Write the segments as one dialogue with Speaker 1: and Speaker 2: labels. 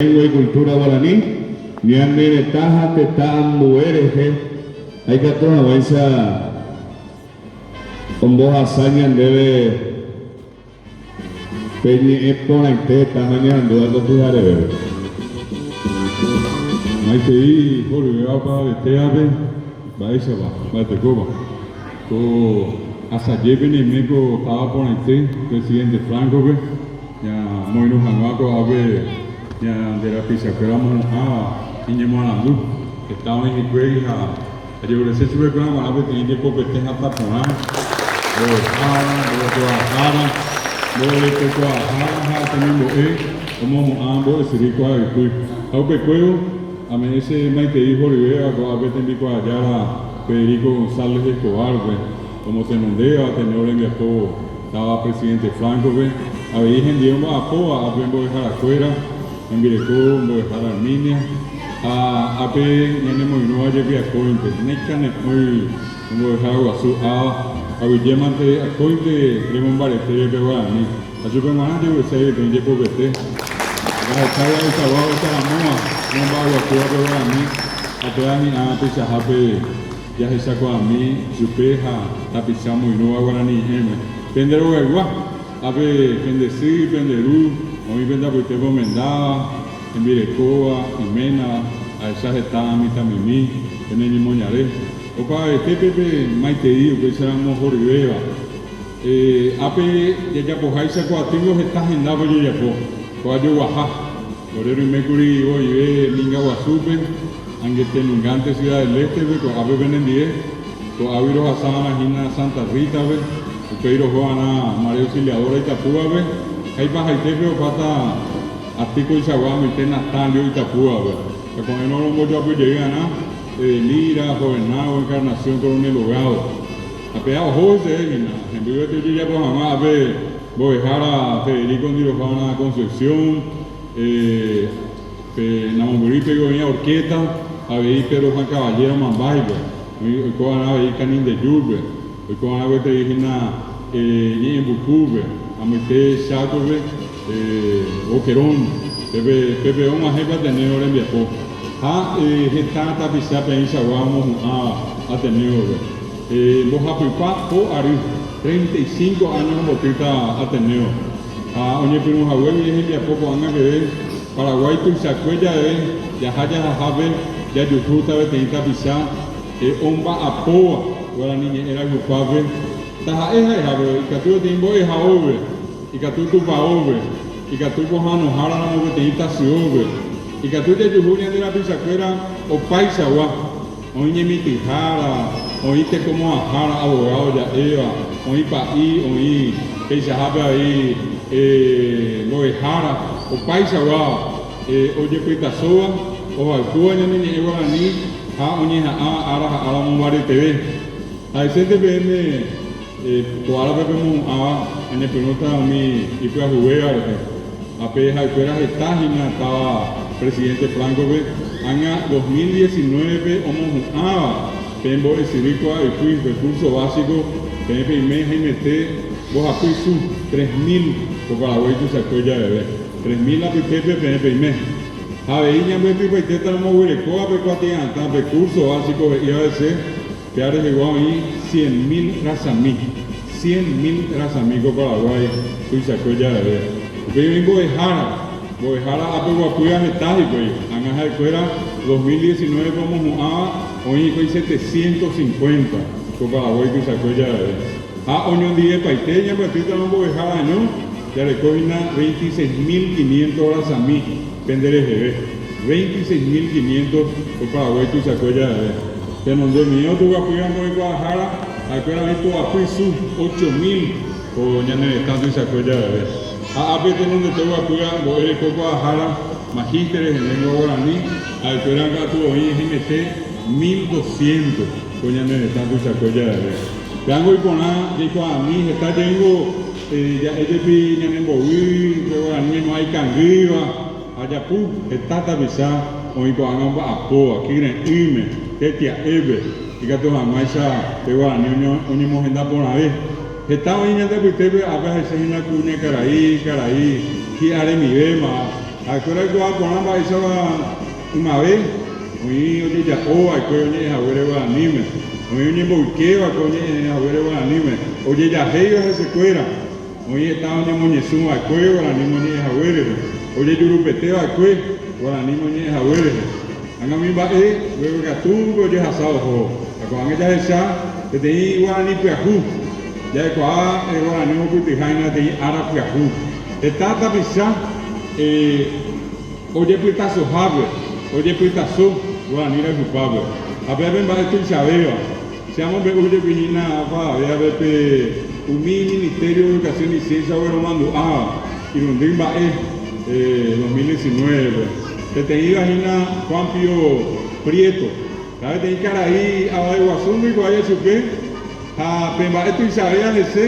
Speaker 1: Lengua y Cultura Guarani, ñane retã ha tetã ambue rehe ha ikatu hag̃uáicha ombohasa ñandéve pe ñe'ẽ porãite hetáma ñaandúva ko pyharevépe.
Speaker 2: Maitei horyvéva opavavetévape, mba'éichapa, mba'etekópa. Ko asajépe ñaime ko táva porãite Presidente Franco-pe. Ñamoirũ hag̃ua ko'ápe ñande rapichakuéra omohu'ãva iñemoarandu. Heta oĩ hikuái ha ajeurese chupekuéra g̃uarã peteĩ jepopete hatã porã, mbo'ehára, mbo'ekuaahára, mbo'erekokuaahára ha temimbo'e omohu'ã mbo'esyry kuaaypy. Ha upekuévo, ame'ẽ che maitei horyvéva ko'ápe tembikuaajára Federico González Escobar-pe, omotenondéva Ateneo rembiapo Táva Presidente Franco-pe, avei hendie omba'apóva ápe mbo'eharakuéra, hembireko mbo'ehára Herminia, ha ápe ñanemoirũva jepi akóinte, naikane'õi mbo'ehára guasu áva, aguyjémante akóinte remombaretére pe guarani, ha chupe g̃uarã jeguesái peteĩ jepopete, ndahechái a'eichagua ohecharamóva omomba'aguasúva pe guarani, ha péva hi'ã tuichahápe. Jahechakuaami chupe ha tapicha omoirũva guarani ñe'ẽme. Pende rogaygua, ápe pende sy, pende ru, oĩ pende apytépe omendáva, hembirekóva, iménava, ahecha heta mitãmimi pene ñemoñare. Opavavetépe pe maitei upéicharamo horyvéva. Ápe jajapoháicha ko atýngo heta hendápe ojejapo, ko ajoguaha. Ore roimékuri voive Minga Guasúpe. Angetenungánte Ciudad del Este-pe, ko'ápe penendie, ko'águi rohasa va'erã hína Santa Rita-pe, upéi roho va'erã María Auxiliadora Itapúape, ha ipahaitépe opáta aty koichagua amoite Natalio Itapúape. Ha ko'ẽrõ rombojoapy jey va'erã Edelira, Jovenagua, Encarnación, Coronel Bogado. Ha péva oho heseve hína, hembývete ojejapo hag̃ua ápe mbo'ehára Federico ndi roho va'erã Concepción, Pe namombyrýpe oĩ orquesta, avei Pedro Juan Caballero Mambáipe, oĩ oiko va'erã avei Canindeyúpe, oiko va'erã gueteri hína Ñe'ẽmbukúpe, amoite Chákope, Boquerón, pépe pépe og̃uahẽ pe Ateneo rembiapo ha heta tapicha peẽichagua omohu'ãva Ateneo-pe. Mbohapypa po ary, 35 áño ombotýta Ateneo. Ha oñepyrũ hague guive hembiapo ko'ág̃a peve, Paraguái tuichakue jave jaha jahahápe jajuhúta peteĩ tapicha omba'apóva guarani ñe'ẽ rayhupápe, taha'e ha'ehápe, ikatu peteĩ mbo'ehaópe, ikatu tupaópe, ikatu pohãnohára ramo peteĩ tasyópe, ikatu jajuhu ñande rapichakuéra opaichagua. Oĩ ñemityhára, oĩ tekomo'ãhára abogado ja'éva, oĩ pa'i, oĩ peichahápe avei mbo'ehára opaichagua ojepytasóva, ohayhúva ñane ñe'ẽ guarani ha oñeha'ãva ára ha ára omombareteve. Ha'esénte peẽme ko árape pemohu'ãva añepyrũta umi ipyahuvéva rehe. Ha pe ha'ekuéra heta hína táva Presidente Franco-pe, ág̃a 2019-pe omohu'ãva pe mbo'esyry kuaa'ypy, recurso básico, peẽ peime haimete mbohapy su, 3000, ko Paraguái tuichakue javeve. 3000 apytépe peẽ peime. Ha avei ñambyatypaitétaramo oguerekóva pe kuatia'atã pe curso básico he'íva hese, Péa rehegua oĩ cien mil rasami, cien mil rasami ko Paraguái tuichakue javeve. Upéi oĩ mbo'ehára, mbo'ehára ápe oguapýva heta hikuái, ág̃a ha'ekuéra 2019-pe omohu'ãva oĩ hikuái setecientos cincuenta ko Paraguái tuichakue javeve. Ha oñondivepaite ñambyatýtarõ mbo'ehára año, jareko hína veintiséis mil quinientos rasami pende reheve. Veintiséis mil quinientos ko Paraguái tuichakue javeve. Tenonde miẽ otuguapýva mbo'ekuaahára, ha'ekuéra oĩ poapy su, ocho mil ko ñane retã tuichakue javeve. Ha ápe tenondete oguapýva mbo'e reko kuaahára, magísteres en lengua guarani, ha'ekuéra katu oĩ haimete mil doscientos ko ñane retã tuichakue javeve. Péango iporã jaikuaami heta jeýngo ja'e jepi ñane mbovy pe guarani ñaimo'ã ikangýva, Ha japu heta tapicha oĩ ko'ág̃a omba'apóva kyre'ỹme, tetia'épe, ikatu hag̃uáicha pe guarani oñemohenda porãve. Heta oĩ ñande apytépe ápe ahecha hína kuña karai, karai hi'aremivémava. Ha'ekuéra oikuaa porã mba'éichapa ymave oĩ ojeja'o va'ekue oñe'ẽ haguére guaraníme, oĩ oñemboyke va'ekue oñe'ẽ haguére guaraníme, ojejahéiva hesekuéra, oĩ heta oñemoñesũ va'ekue guaraníme oñe'ẽ hague rehe, ojejurupete va'ekue guaraníme oñe'ẽ hague rehe. Ág̃a umi mba'e mbeguekatúpe ojehasa ohóvo. Ha ko'ág̃a jahecha peteĩ guarani pyahu. Ja'ekuaa guarani ohupytyha hína peteĩ ára pyahu. Heta tapicha ojepytasohápe, ojepytaso guarani rayhupápe. Ha pévape mba'e tuichavéva. Che amombe'u jepi hína opavavévape pe umi Ministerio de Educación y Ciencia ogueromandu'áva irundy mba'e 2019-pe. Peteĩva hína Juan Pío Prieto. Ha peteĩ karai avaeguasu ndoikuaáiva chupe ha pe mba'e tuichavéva hese,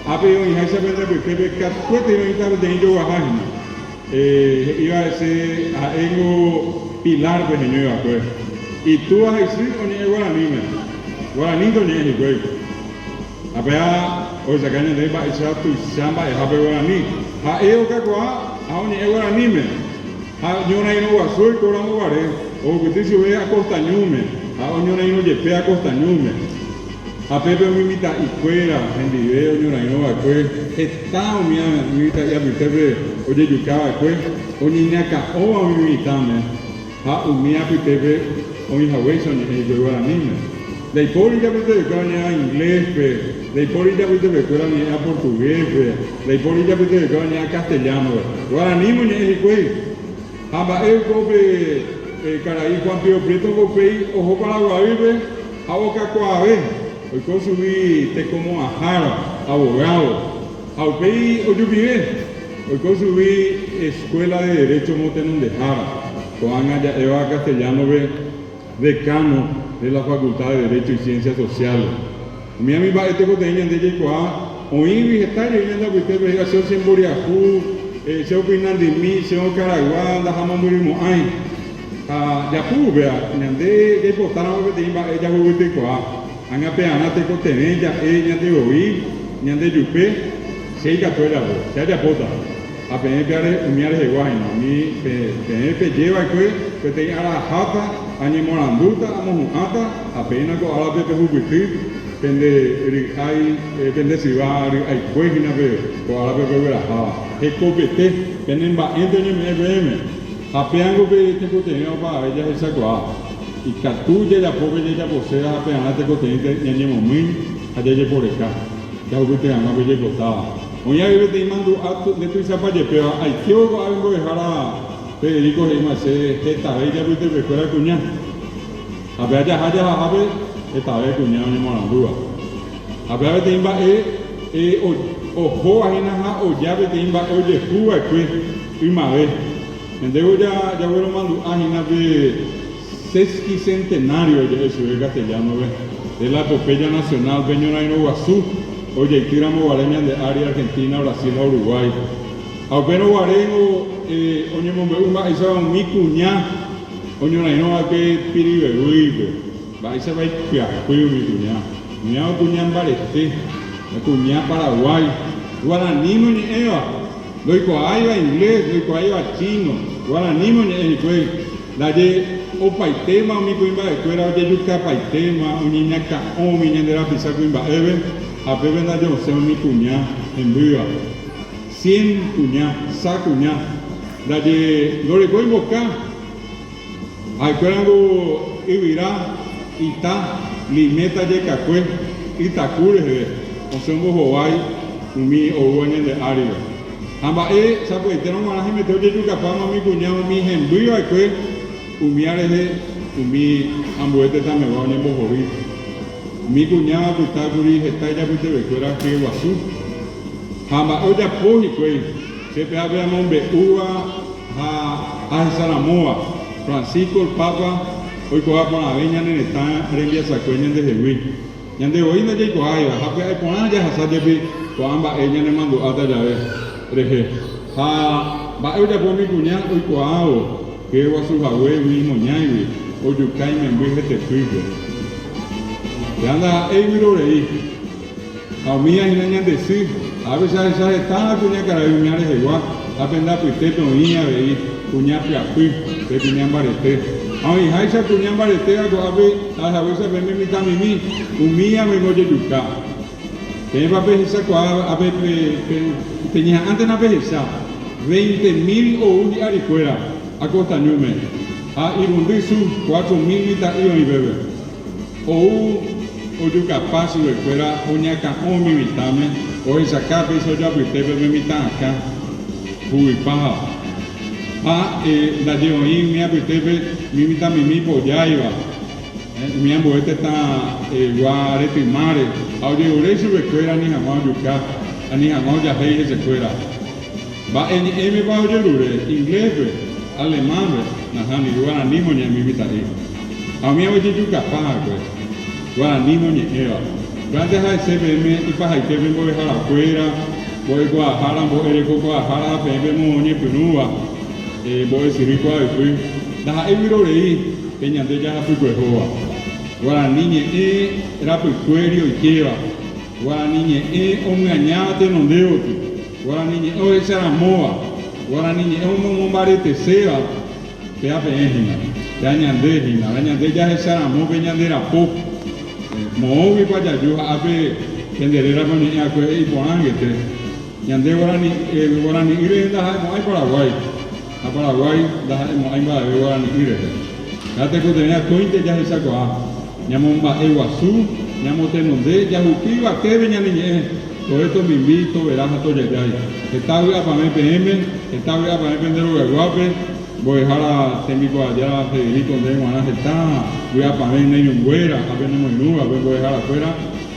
Speaker 2: ápe oĩháicha pende apytépe katuete oĩta peteĩ joguaha hína. He'íva hese ha'éngo Pilar-pe heñói va'ekue. Itúva ha isy oñe'ẽ guaraníme. Guaranínte oñe'ẽ hikuái. Ha péva ohechauka ñandéve mba'éicha tuicha mba'eha pe guarani. Ha'e okakuaa ha oñe'ẽ guaraníme. Ha ñorairõ guasu oiko ramo guare, ohupyty chupe Acosta ñúme ha oñorairõ jepe Acosta ñúme. Ha pépe umi mitã'i kuéra hendive oñorairõ va'ekue, heta umi mitã'i apytépe ojejuka va'ekue, oñeñakã'óva umi mitãme ha umi apytépe oĩ haguéicha oñe'ẽ hikuái guaraníme. Ndaipóri ijapytepekuéra oñe'ẽva ingléspe, ndaipóri ijapytepekuéra oñe'ẽva portuguéspe, ndaipóri ijapytepekuéra oñe'ẽva castellánope. Guaraníme oñe'ẽ hikuái. Ha mba'e oiko pe karai Juan Pío Prieto upéi oho Paraguaýpe ha okakuaave, oiko chugui tekomo'ãhára, abogado, ha upéi ojupive, oiko chugui Escuela de Derecho motenondehára, ko'ág̃a ja'éva castellano-pe decano de la Facultad de Derecho y Ciencias Sociales. Umi ami mba'e tekotevẽ ñande jaikuaa oĩgui heta jey ñande apytépe he'íva che chemboriahu, che opinandimi, che okaragua, ndahamombyrymo'ãi. Ha japu upéva, ñande jaipotáramo peteĩ mba'e jahuvytykuaa, ág̃a pearã tekotevẽ ja'e ñande voi, ñande jupe, che ikatu ajapo, che ajapóta. Ha peẽ peare umía rehegua hína, umi peẽ peje va'ekue peteĩ ára aháta, añemorandúta, amohu'ãta, ha péina ko árape pehupyty pende ry'ái, pende syva ry'aikue hína pe ko árape pegueraháva. Hekopete, pene mba'énte oñeme'ẽ peẽme. Ha péango pe tekotevẽ opavave jahechakuaa. Ikatu jajapo pe jajaposéva ha pearã tekotevẽnte ñañemomýi ha jajeporeka, jahupyty hag̃ua pe jaipotáva. Oĩ avei peteĩ mandu'a nde tuichapa jepéva, aikévo ko'águi mbo'ehára Federico he'íma che hetave ijapytepekuéra kuña. Ha pe ajaha jahahápe hetave kuña oñemoarandúva. Ha péva peteĩ mba'e ohóva hína ha oja peteĩ mba'e ojehu va'ekue ymave. Ñandévo jagueromandu'a hína pe Sesquicentenario oje'e chupe castellano-pe, de la epopeya nacional pe ñorairõ guasu ojeity ramo guare ñande ári Argentina, Brasil ha Uruguay. Ha upérõ guaréngo oñemombe'u mba'éichapa umi kuña oñorairõ va'ekue Piribebuy-pe, mba'éichapa ipyapy umi kuña, umíva kuña mbarete, kuña Paraguái, guaraníme oñe'ẽva, ndoikuaáiva inglés, ndoikuaáiva chino, guaraníme oñe'ẽ hikuái. Ndaje opaitéma umi kuimba'ekuéra ojejukapaitéma oñeñakã'õ umi ñande rapicha kuimba'épe, ha pépe ndaje osẽ umi kuña hembýva. Cien kuña, sa kuña. Ndaje ndorekói mboka, ha'ekuérango yvyra, ita, liméta jekakue, ytaku reheve osẽ ombohovái umi oúva ñande áriva. Ha mba'e sapy'aitérõ g̃uarã haimete ojejukapáma umi kuña umi hemby va'ekue umía rehe umi ambue tetãmegua oñembohory. Umi kuña opyta kuri heta ijapytevekuéra hyeguasu. Ha mba'e ojapo hikuái, che peápe amombe'úva ha ahecharamóva, Francisco el Papa oikuaa porãve ñane retã rembiasakue ñandehegui. Ñande voi ndajaikuaáiva ha pya'e porã jahasa jepi ko'ã mba'e ñanemandu'áta jave rehe. Ha mba'e ojapo umi kuña oikuaávo hye guasu hague umi imoñáigui ojuka imemby hetepýpe. Péva ndaha'éi vyrorei. Ha umíva hína ñande sy, ha ápe che ahecha heta kuñakarai umíva rehegua. Ha pende apytépe oĩ avei kuña pyapy, pe kuña mbarete. Ha oĩháicha kuña mbaretéva ko'ápe ha'ehaguéicha peẽme mitãmimi, umíva oĩvo ojejuka. Peẽpa pehechakuaa ápe peñeha'ãntena pehecha, 20 mil ou hi'arikuéra Acosta Ñúme, ha irundy su 4000 mitã'i oĩ pépe. Ou ojukapa chupekuéra oñakã'o umi mitãme, ohechaka péicha ojoapytépe pe mitã akã huguypáva. Ha ndaje oĩ umi apytépe umi mitãmimi ipojáiva, umi ambue tetãygua retymáre, ha ojerure chupekuéra ani hag̃ua ojuka, ani hag̃ua ojahéi hesekuéra. Mba'e ñe'ẽmepa ojerure? Inglés-pe, alemán-pe, nahániri, guaraníme oñe'ẽ umi mitã'i. Ha umíva ojejukapa va'ekue, guaraníme oñe'ẽva. Upévante ha'ese peẽme ipahaitépe mbo'eharakuéra, mbo'ekuaahára, mbo'erekokuaahára ha peẽ pemoñepyrũva mbo'esyry kuaaypy, ndaha'éi vyrorei pe ñande jahapykuehóva. Guarani ñe'ẽ rapykuéri oikéva, guarani ñe'ẽ omyañáva tenonde gotyo, guarani ñe'ẽ ohecharamóva, guarani ñe'ẽ omomombareteséva, péva peẽ hína, péva ñande hína, la ñande jahecharamo pe ñande rapo. Moõguipa jaju ha ápe pende rérape oñe'ẽ va'ekue iporãngete. Ñande guarani guarani'ỹ rehe ndaha'emo'ãi Paraguái, ha Paraguái ndaha'emo'ãi mba'eve guarani'ỹ rehe. Ha tekotevẽ akóinte jahechakuaa, ñamomba'e guasu, ñamotenonde, jahupi yvatépe ñane ñe'ẽ, tove tomimbi, tovera ha tojajái. Heta vy'apavẽ peẽme, heta vy'apavẽ pende rogayguápe, mbo'ehára tembikuaajára Federico ndéve g̃uarã heta vy'apavẽ ne irũnguéra ha penemoirũva pe mbo'eharakuéra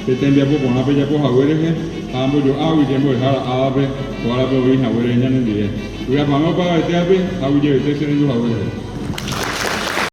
Speaker 2: pe tembiapo porã pejapo hague rehe ha ambojo'águi je mbo'ehára ávape ko árape oĩ hague rehe ñanendive. Vy'apavẽ opavavetévape ha aguyjevete che rendu hague rehe.